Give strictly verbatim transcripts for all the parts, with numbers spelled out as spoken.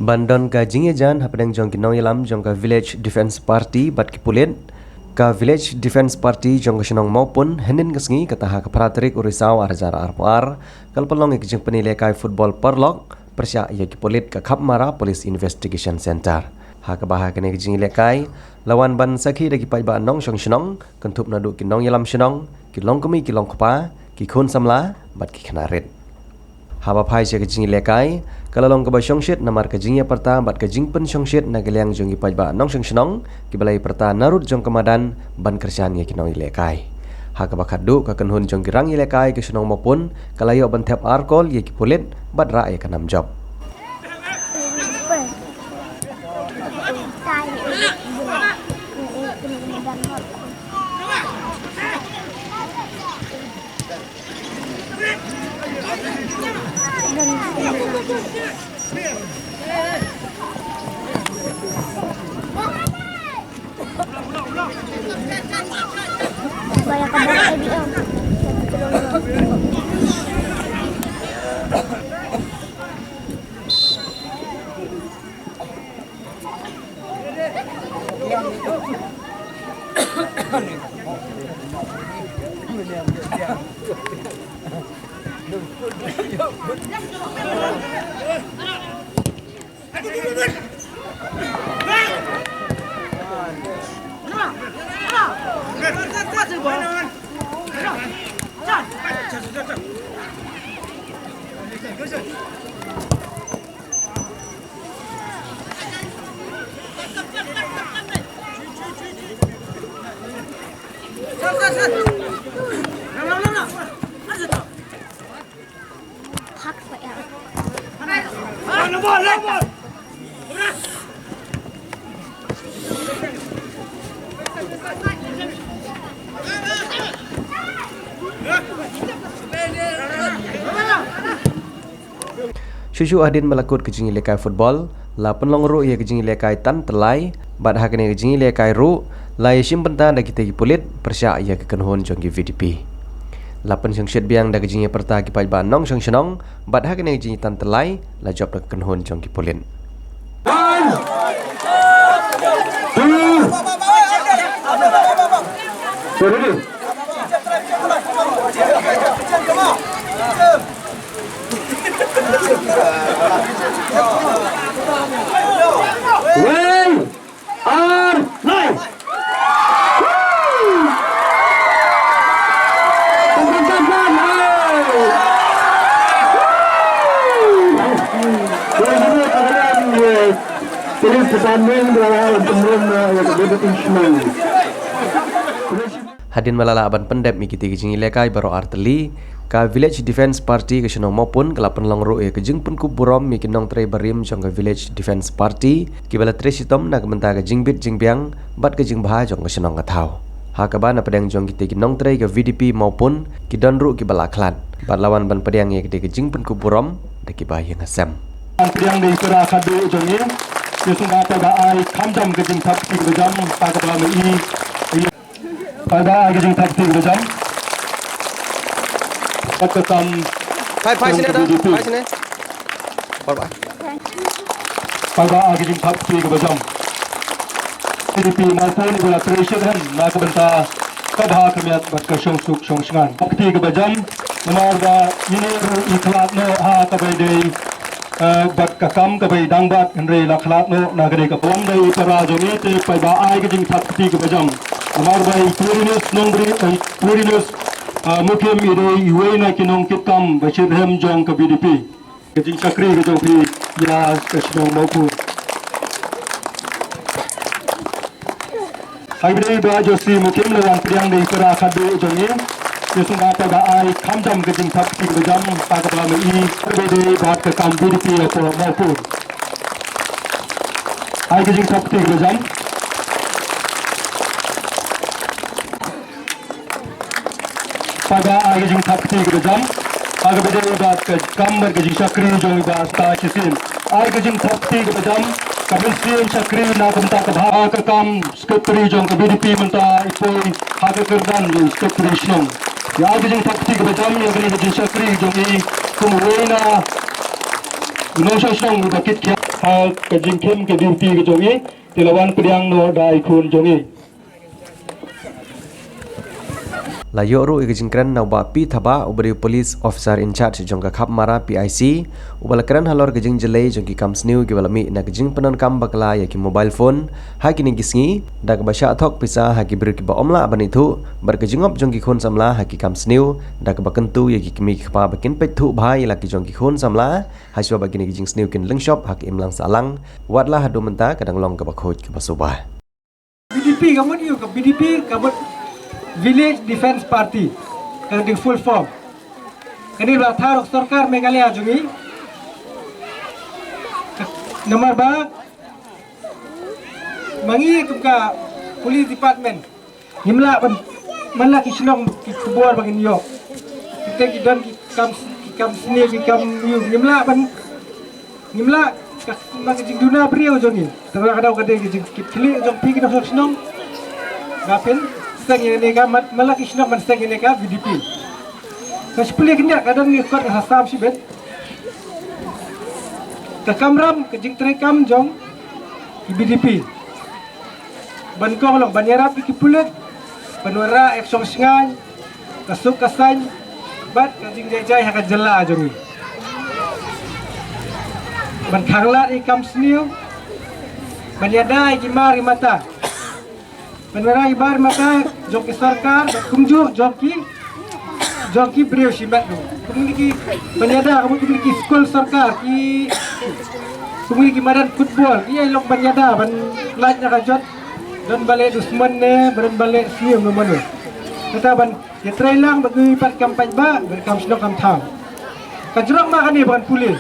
Ban don ka jingïajan hapdeng jong ki nongïalam jong ka Village Defence Party bad ki pulit, ka Village Defence Party jong ka shnong Mawpun hynnin ka sngi, kata ha ka phra tarik u Risaw ar hajar arphew ar, ka la pynlong ïa ka jingpyni lehkai football paralok pyrshah ïa ki pulit ka Khapmara Police Investigation Centre. Ha kaba ha kane ka jingïalehkai la wan ban sakhi da ki paidbah nongshong shnong, kynthup naduh ki nongïalam shnong, ki longkmie ki longkpa, ki khun samla bad ki khynnah rit. Haba phai sha ka jingïalehkai, ka la long kaba shongshit namar ka jingïapyrta bad ka jingpynshongshit na ka liang jong ki paidbah nongshong shnong kiba la ïapyrta narud jong ka madan ban kyrshan ïa ki nongïalehkai. Ha kaba khatduh, ka kynhun jong ki rangïalehkai ka shnong Mawpun ka la ïoh ban thep ar kol ïa ki pulit bad rah ïa ka nam jop. Shuh shuh hadien ba la kut ka jingïalehkai football, la pynlong ruh ïa ka jingïalehkai tan tyllai, bad ha kane ka jingïalehkai ruh la ïashim bynta da kita ki pulit pyrshah ïa ka kynhun jong ki V D P. La pynshongshit biang da ka jingïapyrta ki paidbah nongshong shnong, bad ha kane ka jingïatan tyllai la jop da ka kynhun jong ki pulit. Wei! Ar, lai! Hadien ba la lah ban pyndep ïa kita ki jingïalehkai baroh artylli, ka Village Defence Party ka shnong Mawpun ka la pynlong ruh ïa ka jingpynkup burom ïa ki nongtrei barim jong ka Village Defence Party kiba la trei shitom na ka bynta ka jingbit jingbiang bad ka jingbha jong ka shnong ka thaw. Ha kaba na pdeng jong kita ki nongtrei ka V D P Mawpun ki don ruh kiba la khlad bad la wan ban pdiang ïa kita ki jingpynkup burom da kiba ïeng ha sem. Pdiang da i para khadduh jong i, ïa sngewbha ba ai kham jam ka jingthap kti kaba jam, ha kaba ma i. Paidbah, ai ka jingthap kti kaba jam. Bad ka kam. Phai, phai shane da, phai shane. Paidbah, ai ka jingthap kti kaba jam. V D P Mawpun iba la trei shitrhem na ka bynta ka bha ka miat bad ka shongsuk shongshngaiñ. Kti kaba jam, namar ba ine ruh i khlad noh ha kaba ïadei eh, bad ka kam kaba i dang bat, hynrei la khlad noh na ka dei ka pom da i para jong i. Te paidbah, ai ka jingthap kti kaba jam. Namar ba i Quirinus Nongbri, eh, Quirinus, eh, Mukim i dei iwei na ki nongkitkam ba shitrhem jong ka V D P. Ka jingshakri ka jong phi ïa ka shnong Mawpun. Hai, ba dei ba Josie Mukim la wan pdiang da i para khadduh jong i. Ïa sngewbha ba ai kham jam ka jingthap kti kaba jam, ha kaba ma i, ba dei bad ka kam V D P hapoh Mawpun. Ai ka jingthap kti kaba jam. Paidbah, ai ka jingthap kti kaba jam. Ha kaba dei bad ka kam bad ka jingshakri jong i Bah Star Shisien. Ai ka jingthap kti kaba jam. Ka mynsiem shakri na ka bynta ka bha, ka kam secretary jong ka V D P mynta i poi ha ka kyrdan jong secretary shnong. Ïa ai ka jingthap kti kaba jam ïa kane ka jingshakri jong i kum uwei na Nongshong shnong uba kit khia ha ka jingkhim ka duty ka jong i, te la wan pdiang noh da i khun jong i. La ïoh ruh ïa ka jingkren na u Bah P Thabah, uba dei u Police Officer in Charge jong ka Khapmara P I C, uba la kren halor ka jingjlei jong ki kam sniew kiba la mih na ka jingpyndonkam bakla ïa ki mobile phone ha kine ki sngi, da kaba shah thok pisa ha ki briew kiba ym lah ban ithuh bad ka jingop jong ki khun samla ha ki kam sniew, da kaba kyntu ïa ki kmie ki kpa ba kin peit thuh bha ïa la ki jong ki khun samla hashwa ba kine ki jingsniew kin lyngshop ha ka imlang sahlang, wat la haduh mynta ka dang long kaba khuid kaba suba. B D P ka mut ïa ka B D P ka mut Village Defence Party, ka dei full form. Kane la thar sorkar Meghalaya jong ngi. Namar ba ma ngi kum ka police department ngim lah ban, man la ki shnong ki khubor ba ngin ïoh. Kita ki don ki kam, ki kam sniew, ki kam ïew, ngim lah ban, ngim lah ka, ma ka jingduna briew jong ngi. Tang la ka daw ka dei ka jingkitkhlieh jong phi ki nongshong shnong. Ba phin seng ïa kane ka, man, man la ki shnong ban seng ïa kane ka B D P. Ka shi pule kynja ka don ngi kot ka sam shibit. Ka kamram ka jingtrei kam jong ki B D P. Ban kong long ban ïarap ïa ki pulit, ban wanrah ïa ka shong shngaiñ, ka suk ka saiñ bad ka jingjai jai ha ka jylla jong ngi. Ban khanglad ïa ki kam sniew, ban ïada ïa ki mar ïa mata. Ban wanrah ïa ki mar ïa mata jong ki sorkar bad kumjuh jong ki, jong ki briew shimet ruh. Kumne ki ban ïada, kumne ki skul sorkar, ki, kumne ki madan football, ki ïa long ban ïada, ban lait na ka jot, don ba leh dusmon ne, ba don ba leh sniew ne mano. Kata ban ïatrei lang bad kiwei pat kam paidbah, bad kam shnong kam thaw. Ka jrong ma kane ba ngan pule.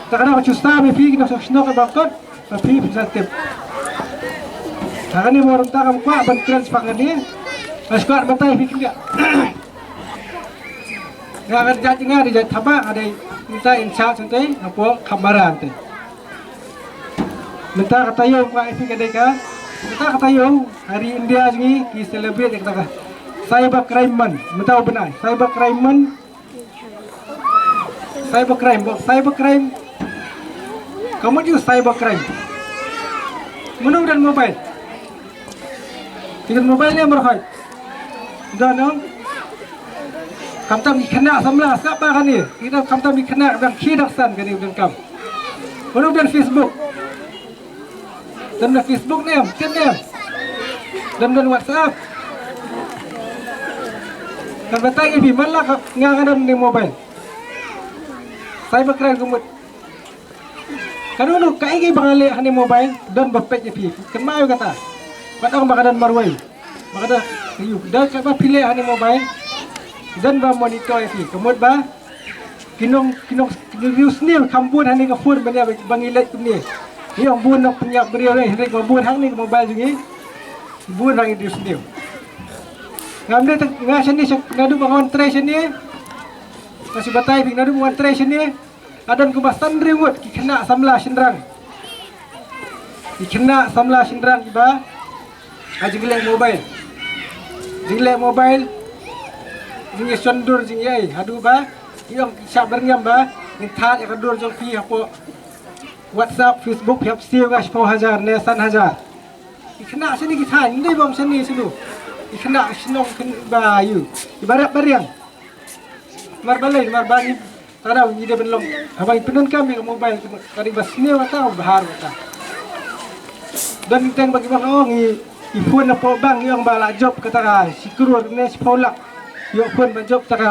Ta ka dang ka chusa me phi ki nongshong shnong ba kot. Ba phi phin sa tip. Ha kane mo rynta kam kwah ban kren shaphang kane. Ba skwat batai phi kynja. Nga ka jait nga dei jait Thabah, nga dei mynta in charge mynta hapoh Khapmara mynta. Mynta ka taïew kwah phi ka dei ka. Mynta ka taïew ha ri India jong ngi ki celebrate ïa kata ka Cyber Crime Month. Mynta u bnai Cyber Crime Month. Cyber crime, ba cyber crime. Ka mut ïa u cyber crime. Mano don mobile? Ki don mobile ne markhot? Don, no? Khamtam ki khynnah samla sngap ba kane. Ki don khamtam ki khynnah dang khie dang san kane don kam. Mano don Facebook? Don na Facebook ne em, tip ne em. Don, don WhatsApp. Kan batai ïa phi man la ka nga nga don ne mobile. Cyber crime ka mut. Kano kano kaei kaei ba nga leh ha ne mobile don ba peit ïa phi. Kynmaw ïa kata. Ban ong ba ka don marwei. Ba ka don ïa u. Don kaba phi leh ha ne mobile. Don ba monitor ïa phi. Ka mut ba Ki nong, ki nong, ki nong sniew kham bun hangne ka phone ban ïa ba ngi leit kumne. Ngi ong bun nong pynïap briew ne, hynrei ba bun hangne ka mobile jong ngi. Bun hangne ki sniew. Ngam dei tang nga shane sha, naduh ba nga wan trei shane. Nga shu batai phi naduh ba nga wan trei shane. Ka don kumba san hynriew ngut ki khynnah samla shynrang. Ki khynnah samla shynrang kiba ha jingleh mobile. Jingleh mobile. Jingïashon dur jingïaei haduh ba ki ong ki shah byrngem ba ngin thad ïa ka dur jong phi hapoh WhatsApp, Facebook, phi hap siew ka shiphew hajar ne san hajar. Ki khynnah shane ki thad, ym dei bym shane shuh. Ki khynnah shnong khynnah ba ïu. Kiba rep ba riang. Mar balei, mar ba ngi Tang ngi dei ban long. Haba ngi pyndonkam ïa ka mobile ka dei ba sniew kata, ba bha kata. Don teng ba ki ba ong i, i phone na pdeng bank i ong ba la jop kata ka shi klur ne shiphew lak. Ïoh phone ba jop ta ka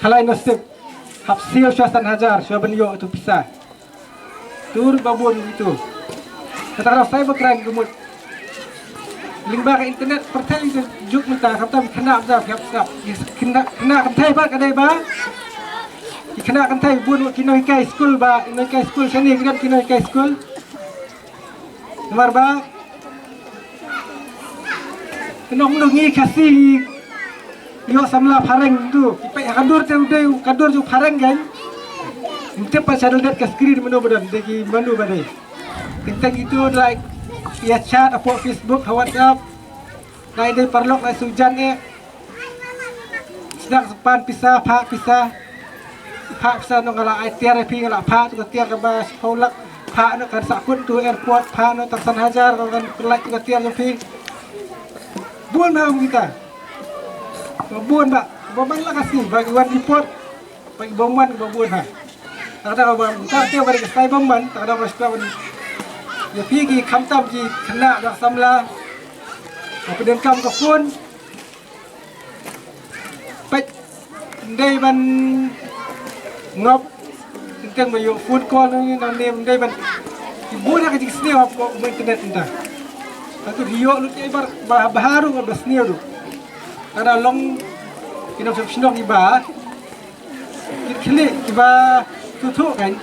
khalai nasib. Hap siew sha san hajar sha ban ïoh tu pisa. Tur ba bun gitu. Kata ka cyber crime ka mut. Lyngba ka internet pyrthei ka juk mynta khamtam khynnah mynta phi hap sngap. Khynnah, khynnah kynthei pat ka dei ba. Khynnah kynthei bun ki nonghikai skul ba, nonghikai skul shane ki don ki nonghikai skul. Namar ba Ki nong ngi Khasi ïoh samla phareng tu. Ki peit ha ka dur te u dei ka dur jong phareng kan. Ym tip pat sha dal det ka screen mano ba don, dei ki mano ba dei. Teng teng itu like ïa chat hapoh Facebook, ha WhatsApp. Lai dei paralok lai sujan eh. Sdang sepan pisa, phah pisa. Phah pisa noh, nga la ai tiar ïa phi, nga la phah tu ka tiar kaba shiphew lak. Phah noh kan sahkut tu airport, phah noh tang san hajar, kan pynlait tu ka tiar jong phi. Bun ba ong kita. Ba bun ba, ba man la ka sngi ba ki wan report. Ba ki bym wan ba bun ha. Tang da ba ta te ba ka sai bym wan, tang da ba shiphew wan. Ïa phi ki khamtam ki khynnah da samla. Ba pyndonkam ka phone. Peit, ndei ban ngop, teng ba ïoh phone call ne, ne, ndei ban. Ki bun ha ka jingsniew ha ka internet mynta. Hangtu ki ïoh lut ïa bar ba, ba harum ba sniew ruh. Ka da long ki nongshong shnong kiba, ki khlieh kiba, tu tu kan.